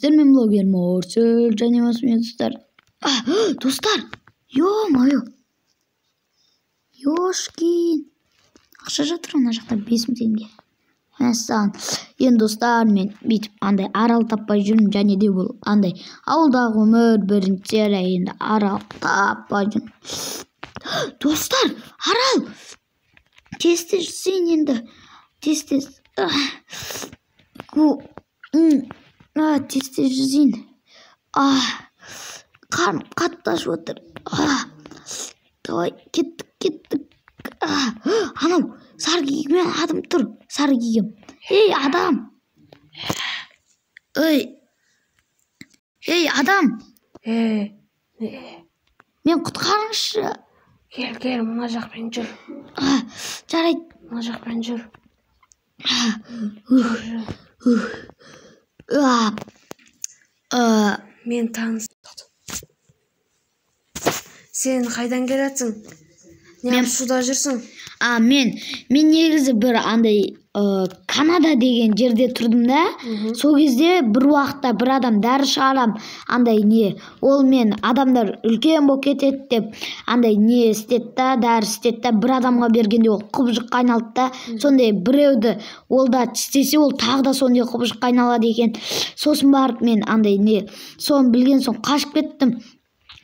Мен блогер Морсел және осымен, достар. Достар, ё-моё. Ёшкин. Ақша жатыр мына жақта 5000 теңге. Мәссаған. Енді, достар, мен бүйтіп андай арал таппай жүрмін, және де бұл андай ауылдағы өмір, бірінші серия, енді арал таппай жүрмін. Достар, арал! Тез тез жүзейін енді. Тез тез. Тез тез жүзейін. Қарным қатты ашып отыр. Давай, кеттік, кеттік. Анау сары киген адам тұр. Сары киген. Ей, адам. Ей. Ей, адам. Ей, Мен құтқарыңызшы. Кел, кел, мына жақпен жүр. Жарайды. Мына жақпен жүр. Ух. Мен таныс. Сен қайдан келатсың? Неғып суда жүрсің? Мен негізі бір андай Канада деген жерде тұрдым да. Сол кезде бір уақытта бір адам дәрі шығарам, андай не, ол мен адамдар үлкен болып кетеді деп андай не істеді да, дәрі істеді да, бір адамға бергенде ол құбыжыққа айналды да, сондай біреуді ол да тістесе, ол тағы да сондай құбыжыққа айналады екен. Сосын барып мен андай не, соны білген соң қашып кеттім.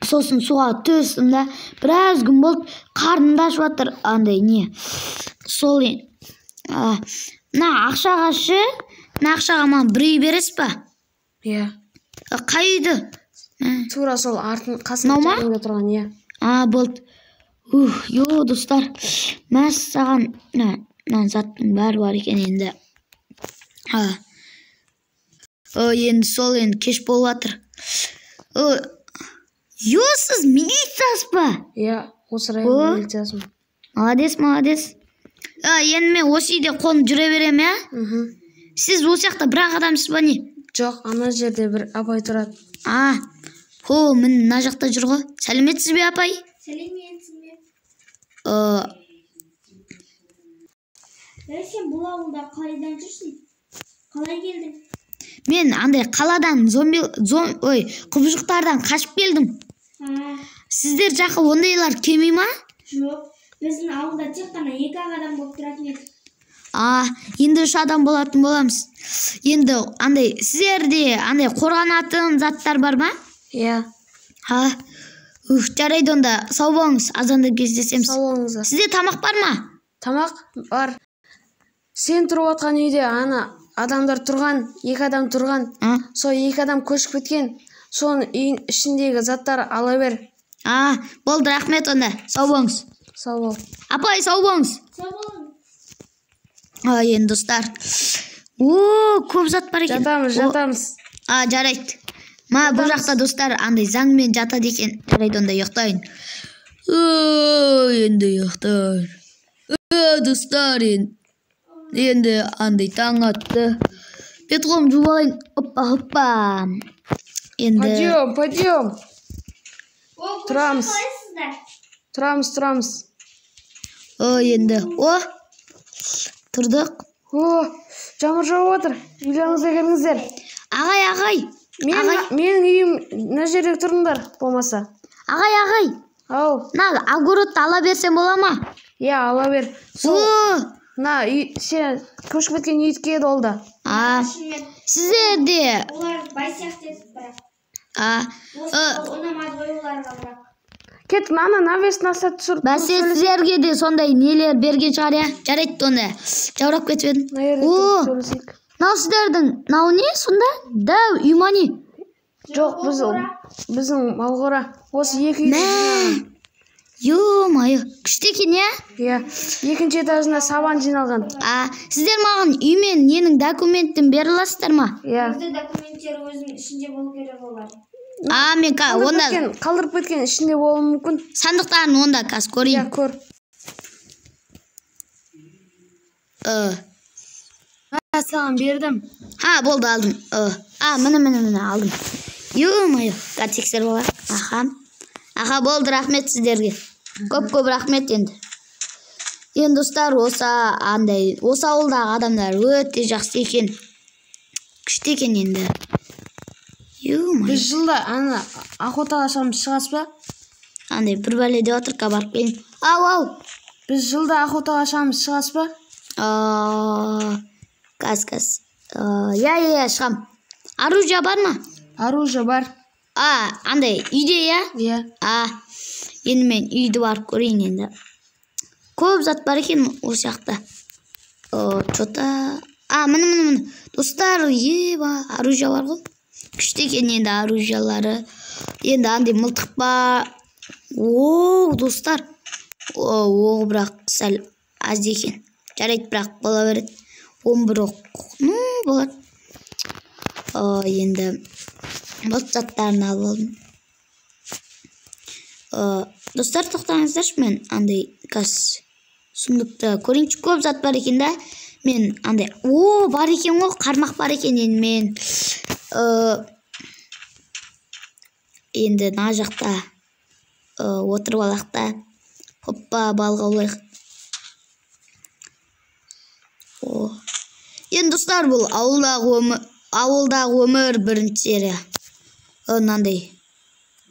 Сосын суға түстім да, біраз күн болды, қарным да ашып жатыр, андай не. Сол мына ақшаға ше, мына ақшаға маған бір үй бересіз ба? Иә. Қай үйді? Тура сол артын қасында Мынау ма? жанында тұрған, иә. Болды. Ух, йо, достар. Мәссаған, мына заттың бәрі бар екен енді. Енді сол енді кеш болып жатыр. Йо, сіз милициясыз ба? Иә, осы районның милициясымын. Молодец, молодец. Енді мен осы үйде қонып жүре беремін, иә? Мхм. Сіз осы жақта бір ақ адамсыз ба, не? Жоқ, ана жерде бір апай тұрады. Хо, міне мына жақта жүр ғой. Сәлеметсіз бе, апай? Сәлеметсіз бе? Сен бұл ауылда қайдан жүрсің? Қалай келдің? Мен андай қаладан зомби, ой, құбыжықтардан қашып келдім. Сіздер жаққа ондайлар келмей ма? Жоқ, біздің ауылда тек қана 2 ақ адам болып тұратын еді. Енді 3 адам болатын боламыз. Енді андай сіздерде андай қорғанатын заттар бар ма? Иә. Ух, жарайды онда, сау болыңыз, азанда кездесеміз. Сау болыңыздар. Сізде тамақ бар ма? Тамақ бар. Сен тұрып жатқан үйде ана адамдар тұрған, 2 адам тұрған. Сол 2 адам көшіп кеткен. Соның үйін ішіндегі заттар ала бер. Болды, рахмет онда. Сау болыңыз. Сау бол. Апай, сау болыңыз. Сау болыңыз. Енді достар. О, көп зат бар екен. Жатамыз, жатамыз. Жарайды. Ма, бұл жақта достар андай заңмен жатады екен. Жарайды, онда ұйықтайын. Енді ұйықтайын. Достар, енді андай таң атты. Бет қолым жуып алайын. Оппа, оппа. Енді Подъем, подъем. О, көрші, Тұрамыз. қалайсыздар? Тұрамыз, тұрамыз. О, енді. О, тұрдық. О, жаңбыр жауып отыр. Үйлеріңізге кіріңіздер. Ағай, ағай. Ағай. Менің үйім мына жерде тұрыңдар, болмаса. Ағай, ағай. Ау. Мына огородты ала берсем бола ма? Иә, ала бер. Сол, О. мына үй, сен көшіп кеткен үйдікі еді ол да. Шынымен. Сіздерде Олар бай сияқты еді бірақ. Осы ұнамады ғой оларға бірақ. Кет, мына навестің астына түсір. Бәсе, сіздерге де сондай нелер берген шығар, иә? Жарайды онда. Жаурап кетіп едім. Мына жерде О, тұрып сөйлесейік. мынау сіздердің, мынау не сонда? Дәу үй ма не? Жоқ, біздің малқора. Осы екі үйді Мә. жинаған. Ё-моё, күшті екен, иә? Иә, екінші этажында сабан жиналған. Сіздер маған үй мен ненің документін бере аласыздар ма? Иә. Бізде документтер өзінің ішінде болу керек олар. Мен онда Қалдырып кеткен ішінде болуы мүмкін. Сандықтарын онда қазір көрейін. Иә, көр. Саған бердім. Ha, болды, алдым. Міне, міне, міне, алдым. Ё-моё, қазір тексеріп алайық. Аха. Аха, болды, рахмет сіздерге. Көп-көп рахмет енді. Енді достар, осы ауылдағы адамдар өте жақсы екен. Күшті екен енді. Ё-моё. Біз жылда ана охотаға шығамыз, шығасыз ба? Андай бір бәле деп жатыр, барып келейін. Ау, ау. Біз жылда охотаға шығамыз, шығасыз ба? Қазір. Иә, шығам. Оружие бар ма? Оружие бар. Андай үйде, иә? Иә. Енді мен үйді барып көрейін енді. Көп зат бар екен осы жақта. Чё-то. Міне. Достар, еба, оружие бар ғой. Күшті екен енді оружиялары. Енді андай мылтық бар. О, достар. Оғы бірақ сәл аз екен. Жарайды, бірақ бола береді. 11 оқ. Ну, болады. Енді бұл заттарын алып алдым. Достар, тоқтаңыздаршы, мен андай қазір сундукты көрейінші. Көп зат бар екен да. Мен андай, о, бар екен ғой, қармақ бар екен енді мен. Енді мына жақта отырып алайық та. Хоппа, балық аулайық. О. Енді достар, бұл ауылдағы өмір бірінші серия. Мынандай.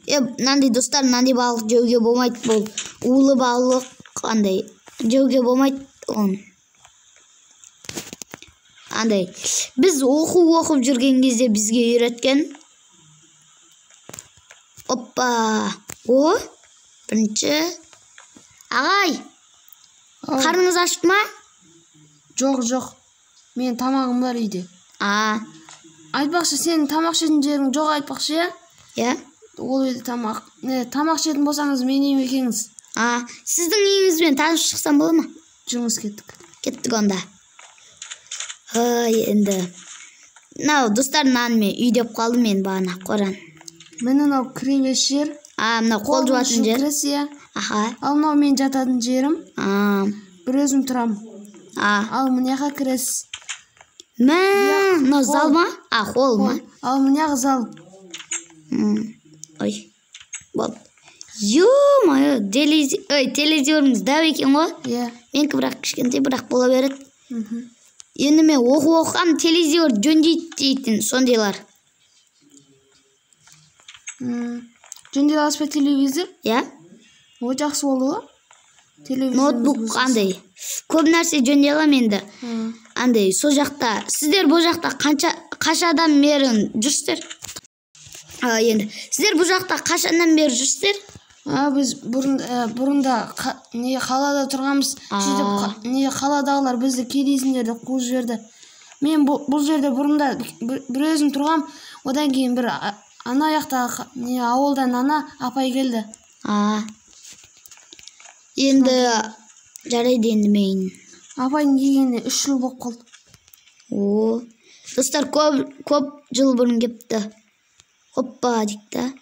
Мынандай достар, мынандай балық жеуге болмайды. Бұл улы балық, андай жеуге болмайды оны. Андай біз оқу оқып жүрген кезде бізге үйреткен. Оппа. О, бірінші. Ағай, қарныңыз ашты ма? Жоқ. Мен тамағым бар үйде. Айтпақшы, сенің тамақ ішетін жерің жоқ айтпақшы, иә? Иә. Ол үйде тамақ. Тамақ ішетін болсаңыз, менің үйіме келіңіз. Сіздің үйіңізбен танысып шықсам бола ма? Жүріңіз, кеттік. Кеттік онда. Енді. Мынау, достар, мынаны мен үй деп қалдым мен бағана, қоран. Міне мынау кіреберіс жер. Мынау қол жуатын жер. Кіріс, иә. Аха. Ал мынау мен жататын жерім. Бір өзім тұрам. Ал мына жаққа кіресіз. Мә, мынау зал ма? Холл ма? Ал мына жақ зал. Ой, болды. Ё-моё, телевизорыңыз дәу екен ғой. Иә. Менікі бірақ кішкентай, бірақ бола береді. Енді мен оқу оқығам, телевизор жөндейді дейтін сондайлар. Жөндей аласыз ба телевизор? Иә. О, жақсы болды ғой. Ноутбук андай. Көп нәрсе жөндей аламын енді. Андай, сол жақта, сіздер бұл жақта қашадан бері жүрсіздер? Енді, сіздер бұл жақта қашаннан бері жүрсіздер? Біз бұрында қалада тұрғанбыз. Сөйтіп қаладағылар бізді кедейсіңдер деп қуып жіберді. Мен бұл жерде бұрында бір өзім тұрғам, одан кейін бір ана жақтағы ауылдан ана апай келді. Енді жарайды енді мен. Апайдың келгеніне 3 жыл болып қалды. О, достар, көп жыл бұрын кепті. Хоппа дейік та.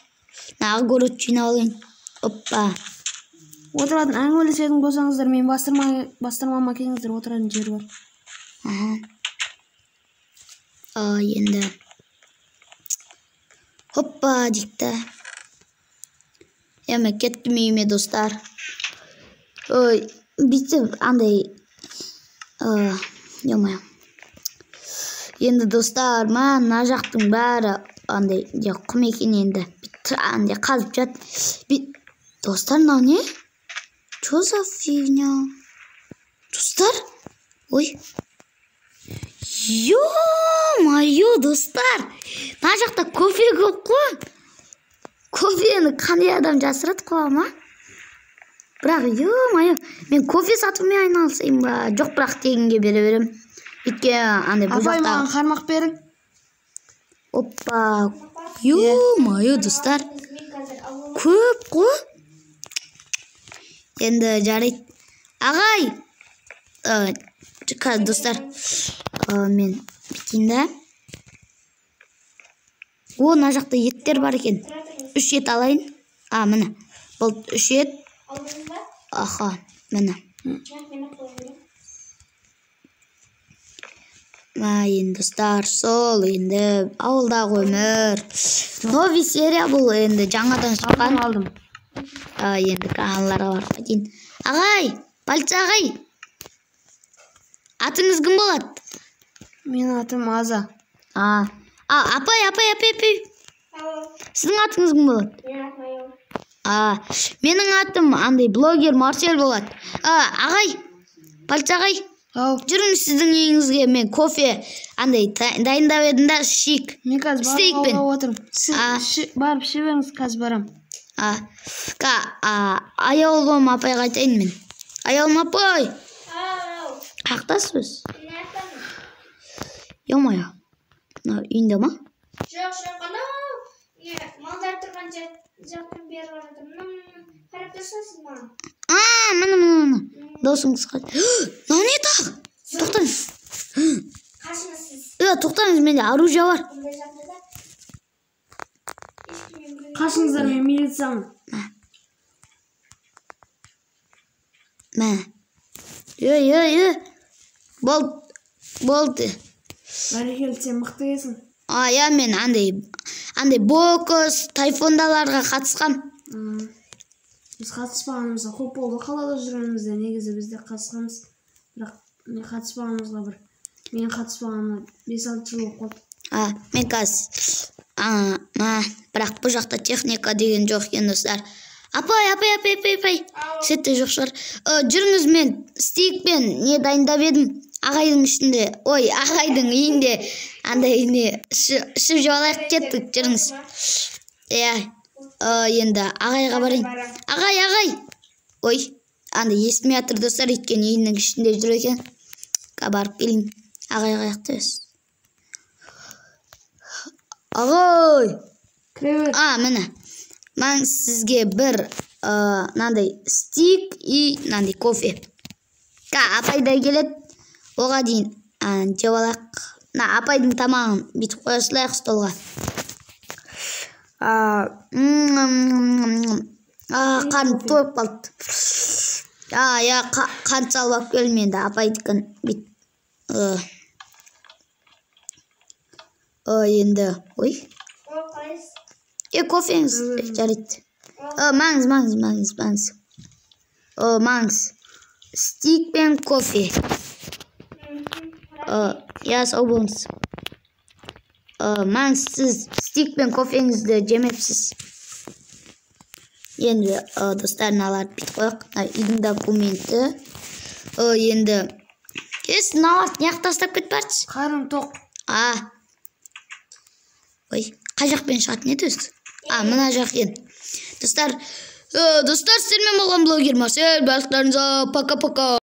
Мына огород жинап алайын. Оппа. Отыратын әңгімелесетін болсаңыздар, мен бастырмама келіңіздер, отыратын жер бар. Енді. Хоппа дейік та. Мен кеттім үйіме, достар. Ой, бүйтіп андай, ё-моё. Енді достар, мына жақтың бәрі андай құм екен енді. Андай қазып жат. Достар, мынау не? Чё за фигня? Достар? Ой. Ё-моё, достар. Мына жақта кофе көп қой. Кофені қандай адам жасырады қоғама? Бірақ, ё-моё, мен кофе сатумен айналысайын ба? Жоқ, бірақ тегінге бере берем. Өйткені андай бұл Апай, жақта маған қармақ берің. Оппа. Ё-моё, достар. Көп қой. Енді жарайды. Ағай. Қазір, достар, мен бүйтейін да. О, мына жақта еттер бар екен. 3 ет алайын. Міне. Бұл 3 ет. Аха, міне. Енді достар, сол енді ауылдағы өмір. Новый серия бұл енді жаңадан шыққан. Алдым. Енді каналдарға барып қайтайын. Ағай, полиция ағай. Атыңыз кім болады? Менің атым Аза. Апай, апай, апай, апай. Сіздің атыңыз кім болады? Менің атым Аяулым. Менің атым андай блогер Марсель болады. Ағай, полиция ағай. Ау. Жүріңіз сіздің үйіңізге, мен кофе андай дайындап едім да, шик. Мен қазір барып Стейкпен. алып отырмын. Сіз барып іше беріңіз, қазір барамын. Аяулым апайға айтайын мен. Аяулым апай. Ау. Қаяқтасыз? Мен аяқтамын. Ё-моё. Мынау үйінде ма? Жоқ, жоқ, анау не малдар тұрған жақтан бері қарап жатыр. Мына қарап тұрсаңыз маған. Міне, міне, міне. Досыңыз қайда? Мынау не тағы? Тоқтаңыз. Қашыңыз сіз. Тоқтаңыз, менде оружие бар. Бұндай жағдайда ешкіммен бірге. Қашыңыздар, мен милициямын. Мә. Ей, ей, ей. Болды. Болды. Бәрекелді, сен мықты екенсің. Иә, мен андай бокс, тайфундаларға қатысқам. Біз қатыспағанымызға көп болды. Қалада жүргенімізде негізі біз де қатысқанбыз. Бірақ мен қатыспағанымызға мен қатыспағаныма 5-6 жыл болып қалды. Мен қазір, бірақ бұл жақта техника деген жоқ екен, достар. Апай, апай, апай, апай, апай. Сетте жоқ шығар. Жүріңіз, мен стейкпен не дайындап едім. Ағайдың ішінде, ой, ағайдың үйінде андай не ішіп жеп алайық, кеттік, жүріңіз. Иә, енді ағайға барайын. Ағай, ағай. Ой, андай естімей жатыр, достар, өйткені үйінің ішінде жүр екен. Барып келейін. Ағай қаяқта өзі? Ағай. Кіре бер. Міне. Мен сізге бір мынандай стейк и мынандай кофе. Апай да келеді. Оға дейін жеп алайық. Мына апайдың тамағын бүйтіп қоя салайық столға. Қарным тойып қалды. Иә, қант салып алып келдім енді апайдікін бүйтіп. Енді, ой. Кофеңіз, жарайды. Маңыз, маңыз, маңыз, маңыз. Маңыз. Стейк пен кофе. Иә, сау болыңыз. Маңыз, сіз стейк пен кофеңізді жемепсіз. Енді, достар, мыналарды бүйтіп қояйық. Мына үйдің документі. Енді, сіз мыналарды неғып тастап кетіп барсыз? Қарным тоқ. Ой, қай жақпен шығатын еді өзі? Мына жақ екен. Достар, сіздермен болған блогер Марсель. Барлықтарыңызға пока-пока.